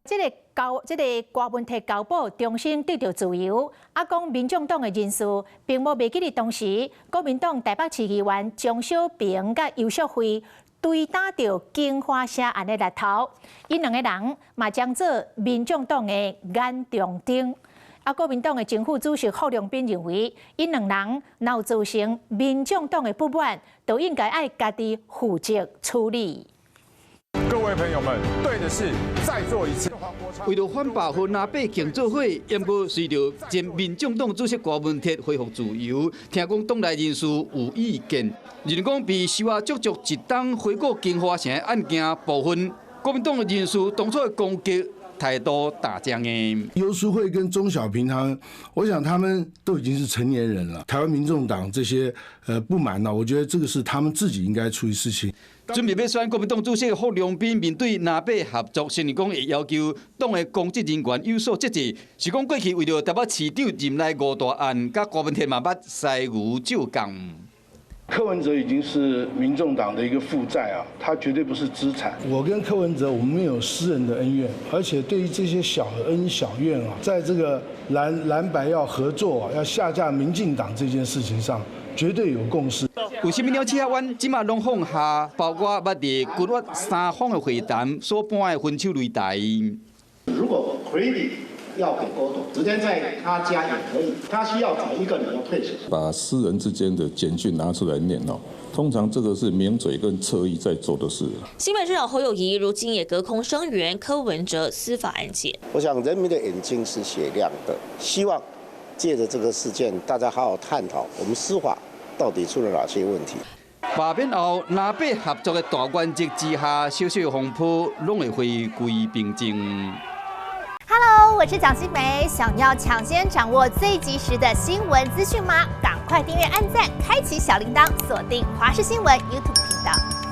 這个高，這个柯文哲交保重新得著自由，啊，講民眾黨的人士並無袂記得當時國民黨台北市議員鍾小平佮游淑慧對打著金華城案的力頭，𪜶兩個人嘛將做民眾黨的眼中釘。啊，國民黨的前副主席郝龍斌認為，𪜶兩人若有造成民眾黨的不滿，就應該愛家己負責處理。各位朋友們，對的事再做一次。為著反罷和藍白共做伙，毋過隨著前民眾黨主席柯文哲恢復自由，聽講黨內人士有意見，認為講被收押足足一冬回顧京華城案件部分，國民黨的人士當初的攻擊態度大將的。游淑慧跟鍾小平他們，我想他們都已經是成年人了。台灣民眾黨這些不滿呢，我覺得這個是他們自己應該處理事情。準備欲選國民黨主席郝龍斌面對藍白合作，承認講會要求黨的公職人員有所節制。是講過去為著台北市長任內五大案，佮柯文哲嘛捌師儒照共。柯文哲已經是民眾黨的一個負債啊，他絕對不是資產。我跟柯文哲，我們沒有私人的恩怨，而且對於這些小恩小怨啊，在這個藍白要合作、要下架民進黨這件事情上，絕對有共識。為啥物鳥鼠仔灣這馬攏放下，包括捌佇軍越三方的會談所搬的分手擂台。如果魁理要給郭董，直接在他家也可以，他需要找一個理由退席。把私人之間的簡訊拿出來念哦，通常這個是名嘴跟側翼在做的事。新北市長侯友宜如今也隔空聲援柯文哲司法案件。我想人民的眼睛是雪亮的，希望借著這個事件，大家好好探討我們司法到底出了哪些問題。罷免後，藍白合作的大原則之下，小小風波攏會回歸平靜。 Hello，我是蔣新梅，想要搶先掌握最及時的新聞資訊嗎？趕快訂閱、按讚、開啟小鈴鐺，鎖定華視新聞 YouTube 頻道。